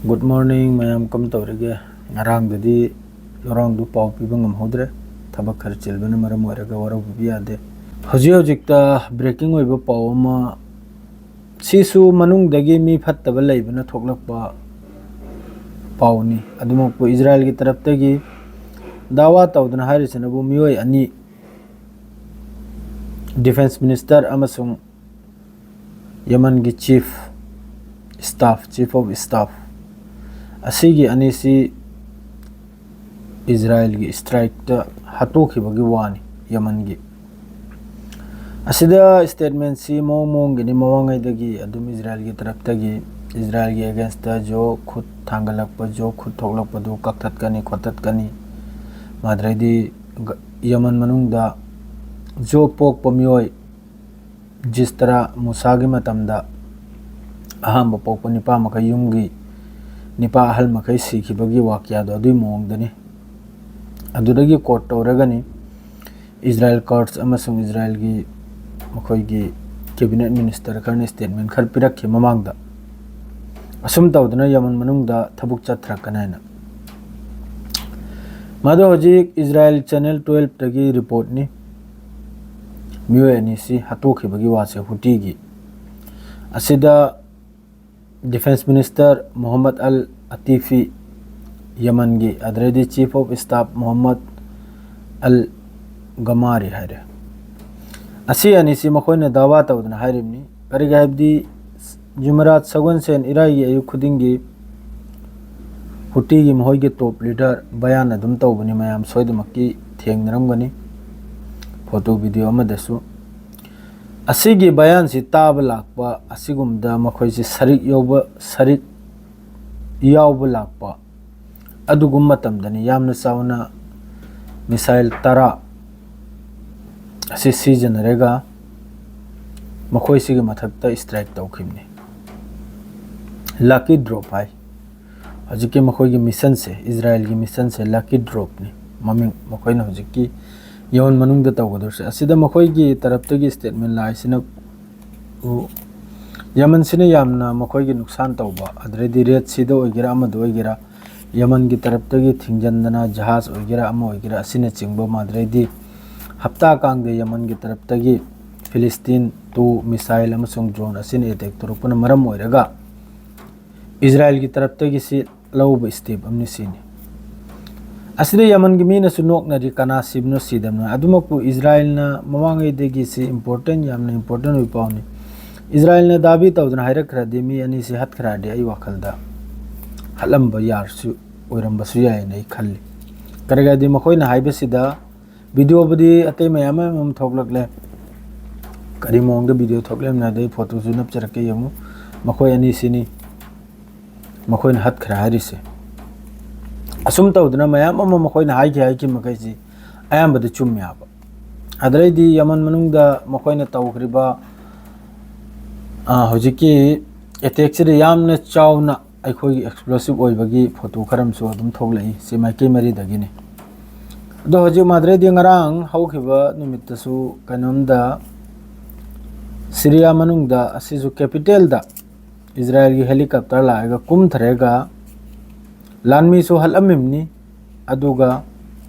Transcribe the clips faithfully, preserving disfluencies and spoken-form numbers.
Good morning ꯃꯌꯥꯝ, ꯀꯝ ꯇꯧꯔꯤꯒꯦ? ꯉꯔꯥꯡꯗꯗꯤ ꯉꯔꯥꯡꯗꯨ ꯄꯥꯎ ꯄꯤꯕ ꯉꯝꯍꯧꯗ꯭ꯔꯦ, ꯊꯕꯛ ꯈꯔ ꯆꯤꯜꯕꯅ ꯃꯔꯝ ꯑꯣꯏꯔꯒ ꯋꯥꯔꯧꯕꯤꯕ ꯌꯥꯗꯦ꯫ ꯍꯧꯖꯤꯛ ꯍꯧꯖꯤꯛꯇ breaking ꯑꯣꯏꯕ ꯄꯥꯎ ꯑꯃ, ꯁꯤꯁꯨ ꯃꯅꯨꯡꯗꯒꯤ ꯃꯤ ꯐꯠꯇꯕ ꯂꯩꯕꯅ ꯊꯣꯛꯂꯛꯄ ꯄꯥꯎꯅꯤ꯫ ꯑꯗꯨꯃꯛꯄꯨ ꯏꯖꯔꯥꯏꯜꯒꯤ ꯇꯔꯞꯇꯒꯤ ꯗꯥꯋꯥ ꯇꯧꯗꯨꯅ ꯍꯥꯏꯔꯤꯁꯤꯅꯕꯨ ꯃꯤꯑꯣꯏ ꯑꯅꯤ, defence minister ꯑꯃꯁꯨꯡ ꯌꯃꯟꯒꯤ chief staff, chief of staff ꯑꯁꯤꯒꯤ ꯑꯅꯤꯁꯤ ꯏꯖꯔꯥꯏꯜꯒꯤ strikeꯇ ꯍꯥꯠꯇꯣꯛꯈꯤꯕꯒꯤ ꯋꯥꯅꯤ, ꯌꯃꯟꯒꯤ꯫ ꯑꯁꯤꯗ statementꯁꯤ ꯃꯑꯣꯡ ꯃꯑꯣꯡꯒꯤꯅꯤ, ꯃꯃꯥꯡꯉꯩꯗꯒꯤ ꯑꯗꯨꯝ ꯏꯖꯔꯥꯏꯜꯒꯤ ꯇꯔꯞꯇꯒꯤ ꯏꯖꯔꯥꯏꯜꯒꯤ againstꯇ ꯖꯣ ꯈꯨꯠ ꯊꯥꯡꯒꯠꯂꯛꯄ, ꯖꯣ ꯈꯨꯠ ꯊꯣꯛꯂꯛꯄꯗꯨ ꯀꯛꯊꯠꯀꯅꯤ, ꯈꯣꯠꯇꯠꯀꯅꯤ, ꯃꯥꯗ꯭ꯔꯩꯗꯤ ꯒ-, ꯌꯃꯟ ꯃꯅꯨꯡꯗ ꯖꯣ ꯄꯣꯛꯄ ꯃꯤꯑꯣꯏ ꯖꯤꯁꯇꯔꯥ ꯃꯨꯁꯥꯒꯤ ꯃꯇꯝꯗ ꯑꯍꯥꯟꯕ ꯄꯣꯛꯄ ꯅꯤꯄꯥ ꯃꯈꯩ, ꯌꯨꯝꯒꯤ ꯅꯤꯄꯥ ꯑꯍꯜ ꯃꯈꯩ ꯁꯤꯈꯤꯕꯒꯤ ꯋꯥꯀ꯭ꯌꯥꯗꯣ ꯑꯗꯨꯒꯤ ꯃꯑꯣꯡꯗꯅꯤ꯫ ꯑꯗꯨꯗꯒꯤ quote ꯇꯧꯔꯒꯅꯤ ꯏꯖꯔꯥꯏꯜ Kurds ꯑꯃꯁꯨꯡ ꯏꯖꯔꯥꯏꯜꯒꯤ ꯃꯈꯣꯏꯒꯤ cabinet minister ꯈꯔꯅ statement ꯈꯔ ꯄꯤꯔꯛꯈꯤ ꯃꯃꯥꯡꯗ꯫ ꯑꯁꯨꯝ ꯇꯧꯗꯅ ꯌꯃꯟ ꯃꯅꯨꯡꯗ ꯊꯕꯛ ꯆꯠꯊꯔꯛꯀꯅꯤ ꯍꯥꯏꯅ꯫ ꯃꯗꯨ ꯍꯧꯖꯤꯛ ꯏꯖꯔꯥꯏꯜ Channel twelveꯇꯒꯤ reportꯅꯤ꯫ ꯃꯤꯑꯣꯏ ꯑꯅꯤꯁꯤ ꯍꯥꯠꯇꯣꯛꯈꯤꯕꯒꯤ ꯋꯥꯁꯦ ꯍꯨꯇꯤꯒꯤ꯫ ꯑꯁꯤꯗ defence minister ꯃꯣꯍꯝꯃꯗ ꯑꯜ ꯑꯇꯤꯐꯤ, ꯌꯃꯟꯒꯤ, ꯑꯗꯨꯗꯩꯗꯤ chief of staff ꯃꯣꯍꯝꯃꯗ ꯑꯜ ꯒꯃꯥꯔꯤ ꯍꯥꯏꯔꯦ꯫ ꯑꯁꯤ ꯑꯅꯤꯁꯤ ꯃꯈꯣꯏꯅ ꯗꯥꯋꯥ ꯇꯧꯗꯅ ꯍꯥꯏꯔꯤꯕꯅꯤ꯫ ꯀꯔꯤꯒꯤ ꯍꯥꯏꯕꯗꯤ ꯖꯨꯃꯦꯔꯥꯠ, ꯁꯒꯣꯜꯁꯦꯟ, ꯏꯔꯥꯏꯒꯤ ꯑꯌꯨꯛ ꯈꯨꯗꯤꯡꯒꯤ ꯍꯨꯇꯤꯒꯤ ꯃꯈꯣꯏꯒꯤ top leader ꯕꯌꯥꯟ ꯑꯗꯨꯝ ꯇꯧꯕꯅꯤ, ꯃꯌꯥꯝ ꯁꯣꯏꯗꯅꯃꯛꯀꯤ ꯊꯦꯡꯅꯔꯝꯒꯅꯤ photo video ꯑꯃꯗꯁꯨ꯫ ꯑꯁꯤꯒꯤ ꯕꯌꯥꯟꯁꯤ ꯇꯥꯕ ꯂꯥꯛꯄ ꯑꯁꯤꯒꯨꯝꯕꯗ ꯃꯈꯣꯏꯁꯤ ꯁꯔꯤꯛ ꯌꯧꯕ, ꯁꯔꯤꯛ ꯌꯥꯎꯕ ꯂꯥꯛꯄ ꯑꯗꯨꯒꯨꯝꯕ ꯃꯇꯝꯗꯅꯤ ꯌꯥꯝꯅ ꯆꯥꯎꯅ missile ꯇꯔꯥ ꯑꯁꯤ ꯁꯤꯖꯤꯟꯅꯔꯒ ꯃꯈꯣꯏꯁꯤꯒꯤ ꯃꯊꯛꯇ strike ꯇꯧꯈꯤꯕꯅꯤ꯫ Lucky drop ꯍꯥꯏ꯫ ꯍꯧꯖꯤꯛꯀꯤ ꯃꯈꯣꯏꯒꯤ missionꯁꯦ, ꯏꯖꯔꯥꯏꯜꯒꯤ missionꯁꯦ Lucky dropꯅꯤ ꯃꯃꯤꯡ ꯃꯈꯣꯏꯅ ꯍꯧꯖꯤꯛꯀꯤ ꯌꯃꯟ ꯃꯅꯨꯡꯗ ꯇꯧꯒꯗꯧꯔꯤꯁꯦ꯫ ꯑꯁꯤꯗ ꯃꯈꯣꯏꯒꯤ ꯇꯔꯞꯇꯒꯤ statement ꯂꯥꯛꯏꯁꯤꯅ, ꯎ, ꯌꯃꯟꯁꯤꯅ ꯌꯥꯝꯅ ꯃꯈꯣꯏꯒꯤ ꯅꯨꯡꯁꯥꯟ ꯇꯧꯕ, ꯑꯗꯨꯗꯩꯗꯤ ꯔꯦꯗ ꯁꯤꯗ ꯑꯣꯏꯒꯦꯔꯥ, ꯑꯃꯗ ꯑꯣꯏꯒꯦꯔꯥ, ꯌꯃꯟꯒꯤ ꯇꯔꯞꯇꯒꯤ ꯊꯤꯡꯖꯤꯟꯗꯅ, ꯖꯍꯥꯖ ꯑꯣꯏꯒꯦꯔꯥ, ꯑꯃ ꯑꯣꯏꯒꯦꯔꯥ, ꯑꯁꯤꯅꯆꯤꯡꯕ, ꯑꯗꯨꯗꯩꯗꯤ ꯍꯞꯇꯥ ꯀꯥꯡꯗ ꯌꯃꯟꯒꯤ ꯇꯔꯞꯇꯒꯤ ꯐꯤꯂꯤꯁꯇꯤꯟ ꯇꯨ ꯃꯤꯁꯥꯏꯜ ꯑꯃꯁꯨꯡ ꯗ꯭ꯔꯣꯟ ꯑꯁꯤꯅ ꯑꯦꯇꯦꯛ ꯇꯧꯔꯛꯄꯅ ꯃꯔꯝ ꯑꯣꯏꯔꯒ ꯏꯖꯔꯥꯏꯜꯒꯤ ꯇꯔꯞꯇꯒꯤ ꯁꯤ ꯂꯧꯕ ꯏꯁꯇꯦꯞ ꯑꯃꯅꯤ ꯁꯤꯅꯤ꯫ ꯑꯁꯤꯗ ꯌꯃꯟꯒꯤ ꯃꯤꯅꯁꯨ ꯅꯣꯛꯅꯔꯤ, ꯀꯅꯥ ꯁꯤꯕꯅꯣ ꯁꯤꯗꯕꯅꯣ꯫ ꯑꯗꯨꯃꯛꯄꯨ ꯏꯖꯔꯥꯏꯜꯅ ꯃꯃꯥꯡꯉꯩꯗꯒꯤ ꯁꯤ ꯏꯝꯄꯣꯔꯇꯦꯟ, ꯌꯥꯝꯅ ꯏꯝꯄꯣꯔꯇꯦꯟ ꯑꯣꯏꯕ ꯄꯥꯎꯅꯤ꯫ ꯏꯖꯔꯥꯏꯜꯅ ꯗꯥꯕꯤ ꯇꯧꯗꯅ ꯍꯥꯏꯔꯛꯈ꯭ꯔꯗꯤ, ꯃꯤ ꯑꯅꯤꯁꯤ ꯍꯠꯈ꯭ꯔꯗꯤ ꯑꯩ ꯋꯥꯈꯜꯗ ꯍꯠꯂꯝꯕ ꯌꯥꯔꯁꯨ ꯑꯣꯏꯔꯝꯕꯁꯨ ꯌꯥꯏꯅ ꯑꯩ ꯈꯜꯂꯤ꯫ ꯀꯔꯤꯒꯤꯗꯤ ꯃꯈꯣꯏꯅ ꯍꯥꯏꯕꯁꯤꯗ ꯚꯤꯗꯤꯑꯣꯕꯨꯗꯤ ꯑꯇꯩ ꯃꯌꯥꯝ ꯑꯃ ꯊꯣꯛꯂꯛꯂꯦ꯫ ꯀꯔꯤ ꯃꯑꯣꯡꯗ ꯚꯤꯗꯤꯑꯣ ꯊꯣꯛꯂꯦ ꯍꯥꯏꯕꯗ ꯑꯩ ꯐꯣꯇꯣꯁꯨ ꯅꯞꯆꯔꯛꯀꯦ, ꯌꯦꯡꯉꯨ꯫ ꯃꯈꯣꯏ ꯑꯅꯤꯁꯤꯅꯤ ꯃꯈꯣꯏꯅ ꯍꯠꯈ꯭ꯔꯦ ꯍꯥꯏꯔꯤꯁꯦ꯫ ꯑꯁꯨꯝ ꯇꯧꯗꯅ ꯃꯌꯥꯝ ꯑꯃ ꯃꯈꯣꯏꯅ ꯍꯥꯏꯈꯤ ꯍꯥꯏꯈꯤ ꯃꯈꯩꯁꯤ ꯑꯌꯥꯝꯕꯗꯤ ꯆꯨꯝꯃꯦ ꯍꯥꯏꯕ꯫ ꯑꯗꯨꯗꯩꯗꯤ ꯌꯃꯟ ꯃꯅꯨꯡꯗ ꯃꯈꯣꯏꯅ ꯇꯧꯈ꯭ꯔꯤꯕ, ꯑ, ꯍꯧꯖꯤꯛꯀꯤ ꯑꯦꯇꯦꯛꯁꯤꯗ ꯌꯥꯝꯅ ꯆꯥꯎꯅ ꯑꯩꯈꯣꯏꯒꯤ ꯑꯦꯛꯁꯄ꯭ꯂꯣꯁꯤꯞ ꯑꯣꯏꯕꯒꯤ ꯐꯣꯇꯣ ꯈꯔ ꯑꯃꯁꯨ ꯑꯗꯨꯝ ꯊꯣꯛꯂꯛꯏ꯫ ꯁꯤ ꯃꯥꯏꯀꯩ ꯃꯔꯤꯗꯒꯤꯅꯤ꯫ ꯑꯗꯣ ꯍꯧꯖꯤꯛ ꯃꯥꯗ꯭ꯔꯦꯗꯤ ꯉꯔꯥꯡ ꯍꯧꯈꯤꯕ ꯅꯨꯃꯤꯠꯇꯁꯨ ꯀꯩꯅꯣꯝꯗ ꯁꯤꯔꯤꯌꯥ ꯃꯅꯨꯡꯗ ꯑꯁꯤꯁꯨ ꯀꯦꯄꯤꯇꯦꯜꯗ ꯏꯖꯔꯥꯏꯜꯒꯤ ꯍꯦꯂꯤꯀꯣꯞꯇꯔ ꯂꯥꯛꯑꯒ ꯀꯨꯝꯊꯔꯒ ꯂꯥꯟꯃꯤꯁꯨ ꯍꯠꯂꯝꯃꯤꯕꯅꯤ꯫ ꯑꯗꯨꯒ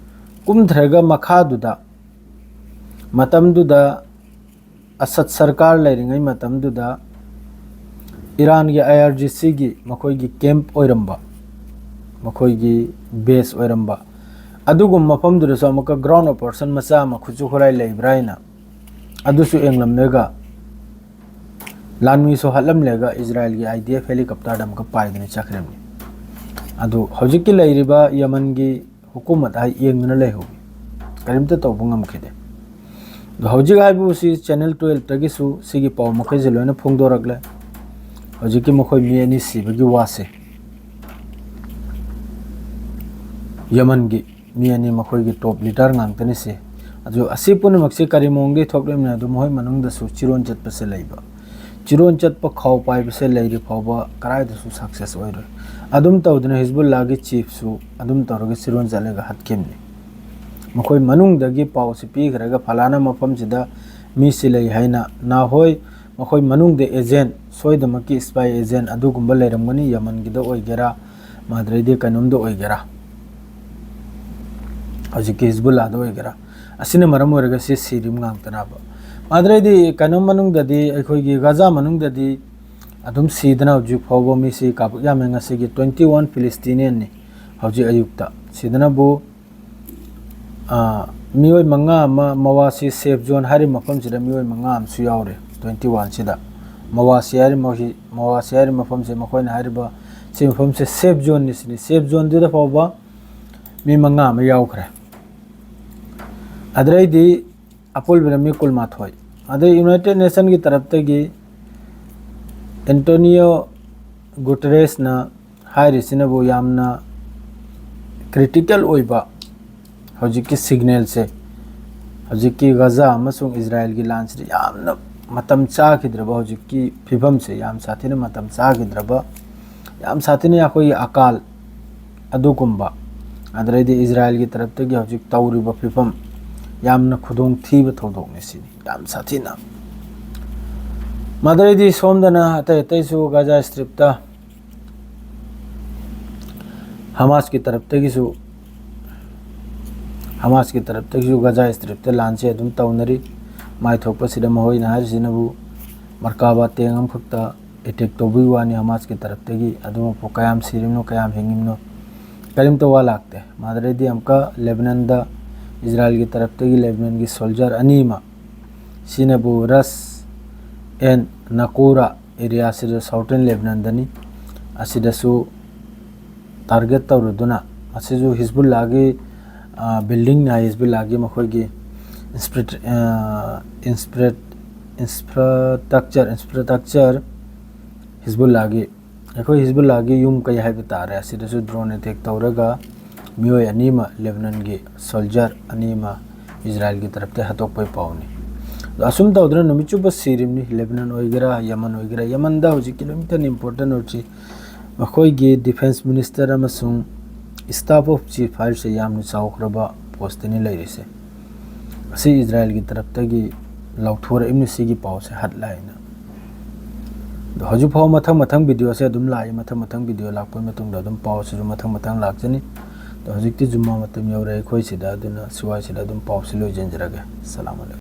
ꯀꯨꯝꯊꯔꯒ ꯃꯈꯥꯗꯨꯗ, ꯃꯇꯝꯗꯨꯗ ꯑꯁꯠ ꯁꯔꯀꯥꯔ ꯂꯩꯔꯤꯉꯩ ꯃꯇꯝꯗꯨꯗ ꯏꯔꯥꯟꯒꯤ ꯑꯥꯏ ꯑꯥꯔ ꯖꯤ ꯁꯤꯒꯤ ꯃꯈꯣꯏꯒꯤ ꯀꯦꯝꯞ ꯑꯣꯏꯔꯝꯕ, ꯃꯈꯣꯏꯒꯤ ꯕꯦꯁ ꯑꯣꯏꯔꯝꯕ ꯑꯗꯨꯒꯨꯝꯕ ꯃꯐꯝꯗꯨꯗꯁꯨ ꯑꯃꯨꯛꯀ ꯒ꯭ꯔꯥꯎꯟ ꯑꯣꯄꯔꯦꯁꯟ ꯃꯆꯥ ꯑꯃ ꯈꯨꯠꯁꯨ ꯈꯨꯠꯂꯥꯏ ꯂꯩꯕ꯭ꯔꯥ ꯍꯥꯏꯅ ꯑꯗꯨꯁꯨ ꯌꯦꯡꯂꯝꯂꯒ ꯂꯥꯟꯃꯤꯁꯨ ꯍꯥꯠꯂꯝꯂꯒ ꯏꯖꯔꯥꯏꯜꯒꯤ ꯑꯥꯏ ꯗꯤ ꯑꯦꯐ ꯍꯦꯂꯤꯀꯣꯞꯇꯔꯗ ꯑꯃꯨꯛꯀ ꯄꯥꯏꯗꯨꯅ ꯆꯠꯈ꯭ꯔꯕꯅꯤ꯫ ꯑꯗꯨ ꯍꯧꯖꯤꯛꯀꯤ ꯂꯩꯔꯤꯕ ꯌꯃꯟꯒꯤ ꯍꯨꯀꯨꯃꯠ ꯍꯥꯏ ꯌꯦꯡꯗꯨꯅ ꯂꯩꯍꯧꯏ, ꯀꯔꯤꯝꯇ ꯇꯧꯕ ꯉꯝꯈꯤꯗꯦ꯫ ꯑꯗꯣ ꯍꯧꯖꯤꯛ ꯍꯥꯏꯕꯁꯤ ꯆꯦꯅꯦꯜ ꯇꯨꯋꯦꯜꯞꯇꯒꯤꯁꯨ ꯁꯤꯒꯤ ꯄꯥꯎ ꯃꯈꯩꯁꯦ ꯂꯣꯏꯅ ꯐꯣꯡꯗꯣꯔꯛꯂꯦ꯫ ꯍꯧꯖꯤꯛꯀꯤ ꯃꯈꯣꯏ ꯃꯤ ꯑꯅꯤ ꯁꯤꯕꯒꯤ ꯋꯥꯁꯦ ꯌꯃꯟꯒꯤ ꯃꯤ ꯑꯅꯤ ꯃꯈꯣꯏꯒꯤ ꯇꯣꯞ ꯂꯤꯗꯔ ꯉꯥꯛꯇꯅꯤ ꯁꯤ꯫ ꯑꯗꯨ ꯑꯁꯤ ꯄꯨꯝꯅꯃꯛꯁꯤ ꯀꯔꯤ ꯃꯑꯣꯡꯗꯒꯤ ꯊꯣꯛꯂꯤꯕꯅꯣ ꯍꯥꯏꯕꯗ ꯃꯈꯣꯏ ꯃꯅꯨꯡꯗꯁꯨ ꯆꯤꯔꯣꯟ ꯆꯠꯄꯁꯦ ꯂꯩꯕ꯫ ꯆꯤꯔꯣꯟ ꯆꯠꯄ ꯈꯥꯎ ꯄꯥꯏꯕꯁꯦ ꯂꯩꯔꯤ ꯐꯥꯎꯕ ꯀꯗꯥꯏꯗꯁꯨ ꯁꯛꯁꯦꯁ ꯑꯣꯏꯔꯣꯏ꯫ ꯑꯗꯨꯝ ꯇꯧꯗꯅ ꯍꯤꯖꯕꯨꯜꯂꯥꯒꯤ ꯆꯤꯐꯁꯨ ꯑꯗꯨꯝ ꯇꯧꯔꯒ ꯆꯤꯔꯣꯟ ꯆꯠꯂꯒ ꯍꯠꯈꯤꯕꯅꯤ꯫ ꯃꯈꯣꯏ ꯃꯅꯨꯡꯗꯒꯤ ꯄꯥꯎꯁꯤ ꯄꯤꯈ꯭ꯔꯒ ꯐꯂꯥꯅ ꯃꯐꯝꯁꯤꯗ ꯃꯤꯁꯤ ꯂꯩ ꯍꯥꯏꯅ ꯅꯍꯣꯏ ꯃꯈꯣꯏ ꯃꯅꯨꯡꯗ ꯑꯦꯖꯦꯟ ꯁꯣꯏꯗꯃꯛꯀꯤ spy agent ꯑꯗꯨꯒꯨꯝꯕ ꯂꯩꯔꯝꯒꯅꯤ, ꯌꯃꯟꯒꯤꯗ ꯑꯣꯏꯒꯦꯔꯥ, ꯃꯥꯗ꯭ꯔꯩꯗꯤ ꯀꯩꯅꯣꯝꯗ ꯑꯣꯏꯒꯦꯔꯥ, ꯍꯧꯖꯤꯛꯀꯤ ꯍꯤꯖꯕꯨꯜꯂꯥꯗ ꯑꯣꯏꯒꯦꯔꯥ꯫ ꯑꯁꯤꯅ ꯃꯔꯝ ꯑꯣꯏꯔꯒ ꯁꯤ ꯁꯤꯔꯤꯕ ꯉꯥꯛꯇꯅꯕ꯫ ꯃꯥꯗ꯭ꯔꯩꯗꯤ ꯀꯩꯅꯣ ꯃꯅꯨꯡꯗꯗꯤ, ꯑꯩꯈꯣꯏꯒꯤ ꯒꯥꯖꯥ ꯃꯅꯨꯡꯗꯗꯤ ꯑꯗꯨꯝ ꯁꯤꯗꯅ ꯍꯧꯖꯤꯛ ꯐꯥꯎꯕ ꯃꯤꯁꯤ ꯀꯥꯄꯛ ꯌꯥꯝꯃꯦ꯫ ꯉꯁꯤꯒꯤ twenty one Palestinianꯅꯤ ꯍꯧꯖꯤꯛ ꯑꯌꯨꯛꯇ ꯁꯤꯗꯅꯕꯨ꯫ ꯑꯥ, ꯃꯤꯑꯣꯏ ꯃꯉꯥ ꯑꯃ ꯃꯋꯥꯁꯤ safe zone ꯍꯥꯏꯔꯤꯕ ꯃꯐꯝꯁꯤꯗ ꯃꯤꯑꯣꯏ ꯃꯉꯥ ꯑꯃꯁꯨ ꯌꯥꯎꯔꯦ, twenty one ꯁꯤꯗ꯫ ꯃꯋꯥꯁꯤ ꯍꯥꯏꯔꯤꯕ ꯃꯐꯝꯁꯤ, ꯃꯋꯥꯁꯤ ꯍꯥꯏꯔꯤꯕ ꯃꯐꯝꯁꯦ, ꯃꯈꯣꯏꯅ ꯍꯥꯏꯔꯤꯕ ꯁꯤ ꯃꯐꯝꯁꯦ safe zoneꯅꯤ ꯁꯤꯅꯤ꯫ Safe zoneꯗꯨꯗ ꯐꯥꯎꯕ ꯃꯤ ꯃꯉꯥ ꯑꯃ ꯌꯥꯎꯈ꯭ꯔꯦ꯫ ꯑꯗꯨꯗꯩꯗꯤ ꯑꯄꯨꯟꯕꯗ ꯃꯤ ꯀꯨꯟꯃꯥꯊꯣꯏ꯫ ꯑꯗꯩ United Nationꯒꯤ ꯇꯔꯞꯇꯒꯤ Antonio Guterresꯅ ꯍꯥꯏꯔꯤꯁꯤꯅꯕꯨ ꯌꯥꯝꯅ critical ꯑꯣꯏꯕ ꯍꯧꯖꯤꯛꯀꯤ signalꯁꯦ, ꯍꯧꯖꯤꯛꯀꯤ ꯒꯥꯖꯥ ꯑꯃꯁꯨꯡ ꯏꯖꯔꯥꯌꯦꯜꯒꯤ ꯂꯥꯟꯁꯤꯗ ꯌꯥꯝꯅ ꯃꯇꯝ ꯆꯥꯈꯤꯗ꯭ꯔꯕ ꯍꯧꯖꯤꯛꯀꯤ ꯐꯤꯕꯝꯁꯦ, ꯌꯥꯝ ꯁꯥꯊꯤꯅ ꯃꯇꯝ ꯆꯥꯈꯤꯗ꯭ꯔꯕ, ꯌꯥꯝ ꯁꯥꯊꯤꯅ ꯑꯩꯈꯣꯏꯒꯤ ꯑꯀꯥꯜ ꯑꯗꯨꯒꯨꯝꯕ, ꯑꯗꯨꯗꯩꯗꯤ ꯏꯖꯔꯥꯌꯦꯜꯒꯤ ꯇꯔꯞꯇꯒꯤ ꯍꯧꯖꯤꯛ ꯇꯧꯔꯤꯕ ꯐꯤꯕꯝ ꯌꯥꯝꯅ ꯈꯨꯗꯣꯡ ꯊꯤꯕ ꯊꯧꯗꯣꯛꯅꯤ ꯁꯤꯅꯤ, ꯌꯥꯝ ꯁꯥꯊꯤꯅ꯫ ꯃꯗꯨꯗꯩꯗꯤ ꯁꯣꯝꯗꯅ ꯑꯇꯩ ꯑꯇꯩꯁꯨ ꯒꯥꯖꯥ ꯁ꯭ꯇ꯭ꯔꯤꯞꯇ ꯍꯃꯥꯁꯀꯤ ꯇꯔꯞꯇꯒꯤꯁꯨ, ꯍꯃꯥꯁꯀꯤ ꯇꯔꯞꯇꯒꯤꯁꯨ ꯒꯥꯖꯥ ꯁ꯭ꯇ꯭ꯔꯤꯞꯇ ꯂꯥꯟꯁꯦ ꯑꯗꯨꯝ ꯇꯧꯅꯔꯤ꯫ ꯃꯥꯏ ꯊꯣꯛꯄꯁꯤꯗ ꯃꯈꯣꯏꯅ ꯍꯥꯏꯔꯤꯁꯤꯅꯕꯨ ꯃꯔꯀꯥꯕꯥ ꯇꯦꯡ ꯑꯃꯈꯛꯇ attack ꯇꯧꯕꯒꯤ ꯋꯥꯅꯤ ꯍꯃꯥꯁꯀꯤ ꯇꯔꯞꯇꯒꯤ꯫ ꯑꯗꯨꯃꯛꯄꯨ ꯀꯌꯥꯝ ꯁꯤꯔꯤꯕꯅꯣ, ꯀꯌꯥꯝ ꯍꯤꯡꯉꯤꯕꯅꯣ, ꯀꯔꯤꯝꯇ ꯋꯥ ꯂꯥꯛꯇꯦ꯫ ꯃꯗꯨꯗꯩꯗꯤ ꯑꯃꯨꯛꯀ ꯂꯦꯕꯅꯟꯗ, ꯏꯖꯔꯥꯌꯦꯜꯒꯤ ꯇꯔꯞꯇꯒꯤ ꯂꯦꯕꯅꯟꯒꯤ soldier ꯑꯅꯤ ꯑꯃ, ꯁꯤꯅꯕꯨ ꯔꯁ ꯑꯦꯟ ꯅꯀꯣꯔꯥ area ꯁꯤꯗ, southern ꯂꯦꯕꯅꯟꯗꯅꯤ, ꯑꯁꯤꯗꯁꯨ target ꯇꯧꯔꯨꯗꯨꯅ, ꯃꯁꯤꯁꯨ ꯍꯤꯖꯕꯨꯜꯂꯥꯒꯤ, ꯑ, building ꯅꯤ ꯍꯥꯏ, ꯍꯤꯖꯕꯨꯜꯂꯥꯒꯤ ꯃꯈꯣꯏꯒꯤ insprit-, ꯑ, insprit-, infrastructure, infrastructure ꯍꯤꯖꯕꯨꯜꯂꯥꯒꯤ, ꯑꯩꯈꯣꯏ ꯍꯤꯖꯕꯨꯜꯂꯥꯒꯤ ꯌꯨꯝ ꯀꯩ ꯍꯥꯏꯕ ꯇꯥꯔꯦ, ꯑꯁꯤꯗꯁꯨ drone attack ꯇꯧꯔꯒ ꯃꯤꯑꯣꯏ ꯑꯅꯤ ꯑꯃ, ꯂꯦꯕꯅꯟꯒꯤ soldier ꯑꯅꯤ ꯑꯃ ꯏꯖꯔꯥꯌꯦꯜꯒꯤ ꯇꯔꯞꯇ ꯍꯥꯠꯇꯣꯛꯄꯒꯤ ꯄꯥꯎꯅꯤ꯫ ꯑꯗꯣ ꯑꯁꯨꯝ ꯇꯧꯗꯅ ꯅꯨꯃꯤꯠ ꯆꯨꯞꯄ ꯁꯤꯔꯤꯕꯅꯤ, ꯂꯦꯕꯅꯟ ꯑꯣꯏꯒꯦꯔꯥ, ꯌꯃꯟ ꯑꯣꯏꯒꯦꯔꯥ꯫ ꯌꯃꯟꯗ ꯍꯧꯖꯤꯛꯀꯤ ꯅꯨꯃꯤꯠꯇ important ꯑꯣꯏꯔꯤꯁꯤ ꯃꯈꯣꯏꯒꯤ defence minister ꯑꯃꯁꯨꯡ staff of chief ꯍꯥꯏꯔꯤꯁꯦ ꯌꯥꯝꯅ ꯆꯥꯎꯈ꯭ꯔꯕ post ꯅꯤ ꯂꯩꯔꯤꯁꯦ꯫ ꯑꯁꯤ ꯏꯖꯔꯥꯌꯦꯜꯒꯤ ꯇꯔꯞꯇꯒꯤ ꯂꯥꯎꯊꯣꯔꯛꯏꯕꯅꯤ ꯁꯤꯒꯤ ꯄꯥꯎꯁꯦ ꯍꯠꯂ ꯍꯥꯏꯅ꯫ ꯑꯗꯣ ꯍꯧꯖꯤꯛ ꯐꯥꯎ ꯃꯊꯪ ꯃꯊꯪ videoꯁꯦ ꯑꯗꯨꯝ ꯂꯥꯛꯏ꯫ ꯃꯊꯪ ꯃꯊꯪ video ꯂꯥꯛꯄꯒꯤ ꯃꯇꯨꯡꯗ ꯑꯗꯨꯝ ꯄꯥꯎꯁꯤꯁꯨ ꯃꯊꯪ ꯃꯊꯪ ꯂꯥꯛꯆꯅꯤ꯫ ꯑꯗꯣ ꯍꯧꯖꯤꯛꯇꯤ ꯖꯨꯝꯃꯥ ꯃꯇꯝ ꯌꯧꯔꯦ ꯑꯩꯈꯣꯏ ꯁꯤꯗ, ꯑꯗꯨꯅ ꯁ꯭ꯋꯥꯏꯁꯤꯗ ꯑꯗꯨꯝ ꯄꯥꯎꯁꯤ ꯂꯣꯏꯁꯤꯟꯖꯔꯒꯦ꯫ ꯑꯁꯂꯥꯃꯨ ꯑꯂꯥꯏꯀꯨꯝ꯫